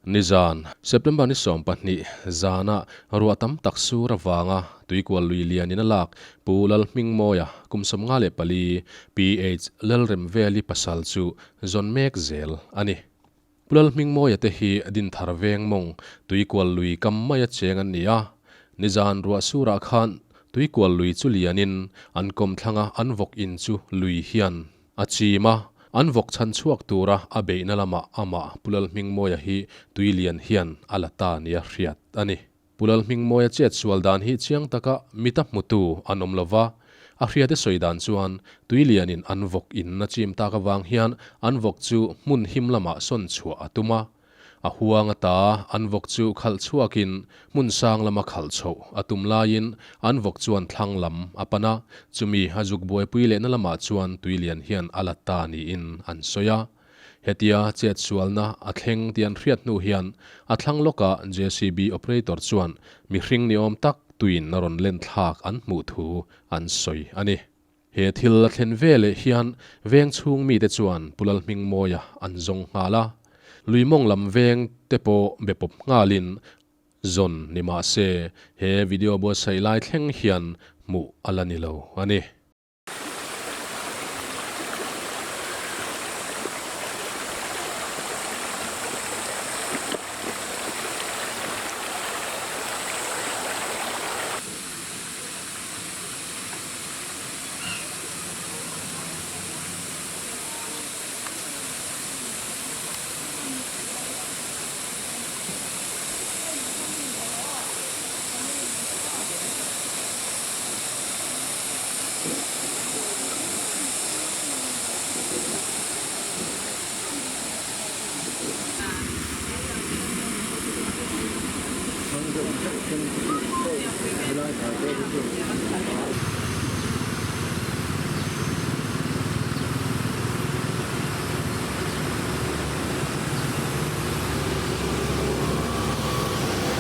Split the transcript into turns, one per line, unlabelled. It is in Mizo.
Nizan, September ni 20 zana ruah tam tak sur avanga tuikual lui lianin a lak Pu Lalhmingmawia kum 54, PH Lalremveli pasal chu zawn mek zel a ni. Pu Lalhmingmawia te hi Dinthar veng mawng tuikual lui kam maia cheng an ni a. Nizan ruah surah khan tuikual lui chu lianin an kawmthlanga an vawk in chu lui hian a chim a, an vawk chhan chhuak tura a beihna lamah amah Pu Lalhmingmawia hi tui lian hian a la ta nia hriat a ni. Pu Lalhmingmawia chet sual dan hi chiang taka mita hmutu an awm lova, a hriate sawi dan chuan tui lianin an vawk in a chim tak avang hian an vawk chu hmun him lamah sawn chhuah a tum a. A huang ata an vawk chu khalh chhuakin hmun sang lama khalh chhoh a tum laiin an vawk chuan thlang lam a pan a, chumi a zuk buaipui lehna lamah chuan tuilian hian a la ta niin an sawi a. Hetia chetsualna a thleng tih an hriat hnu hian a thlang lawka JCB operator chuan mihring ni awm tak tuin a rawn len thlak an hmuh thu an sawi a ni. He thil a thlen ve leh hian veng chhung mite chuan Pu Lalhmingmawia an zawng nghal a, Luimawng lam veng te pawh be pawp nghalin zawn ni mah se he video buatsaih lai thleng hian hmuh a la ni lo a ni.